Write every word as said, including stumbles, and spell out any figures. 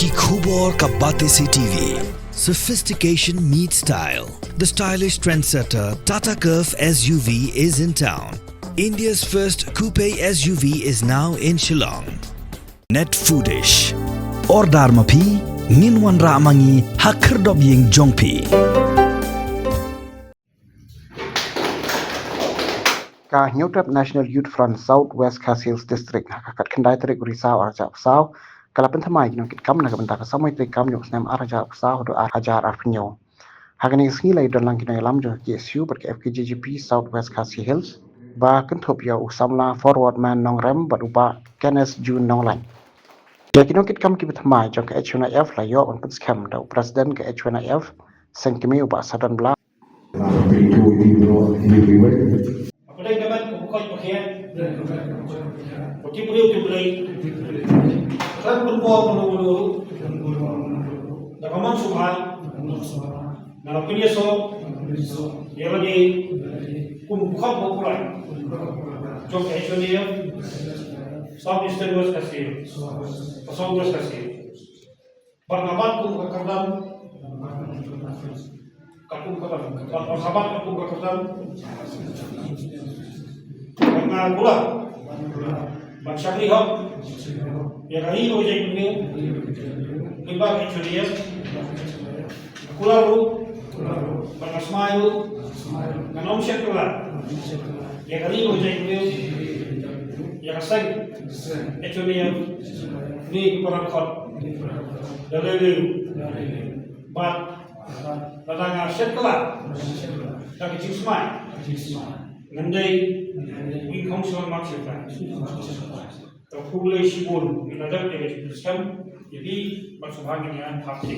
Ki khubor ka Batesi T V. Sophistication meets style. The stylish trendsetter Tata Curvv S U V is in town. India's first coupe S U V is now in Shillong. Net Foodish. Order ma phi, ngin wanrah ma ngi ha khyrdop ïing jong phi. Ka Hynñiewtrep National Youth Front South West Khasi Hills District ha ka khatkhyndai tarik u Risaw arhajar arphew saw ka la pynthymmai ki nongkitkam na ka bynta ka samoi tarik kam jong u snem arhajar arphew saw haduh arhajar arphew hynñiew. Ha kane ka sngi la ïadon lang ki nongïalam jong ka K S U bad ka F K J G P South West Khasi Hills ba kynthup ïa u samla Forward Man Nongrem bad u Bah Kenneth June Nonglait. Ïa ki nongkitkam kiba thymmai jong ka H Y N I F la ïoh ban pynskhem da u President ka H Y N I F seng kmie u Bah Sadon Blah. Hapdeng ka met ka bukhoit bakhiah, ba tip briew tip Blei, khlem pynbor mano mano ruh, da ka mon sngewbha, nga la pynïasoh ïa lade kum u bkhot ba u Blai jong ka H Y N I F South Eastern West Khasi Hills, ka South West Khasi Hills. Bad nga bat kum ka kyrdan, ka kum ka kyrdan, bad nga bat ka kum ka kyrdan. Bad nga kular ban shakri hok ïa ka ri bajait bynriew, lyngba ka H Y N I F. Nga kular ruh bad nga smai ruh, ngan ym shet kylla ïa ka ri bajait bynriew, ïa ka seng H Y N I F ne ki para dkhot. Da lei lei ruh, bad lada nga shet kylla da ka jingsmai, ngan dei u Councillor March Hills. Ka khublei shibun ïa lade ïa ka jingpynskhem ïa phi bad sngewbha ngin ïa thap kti.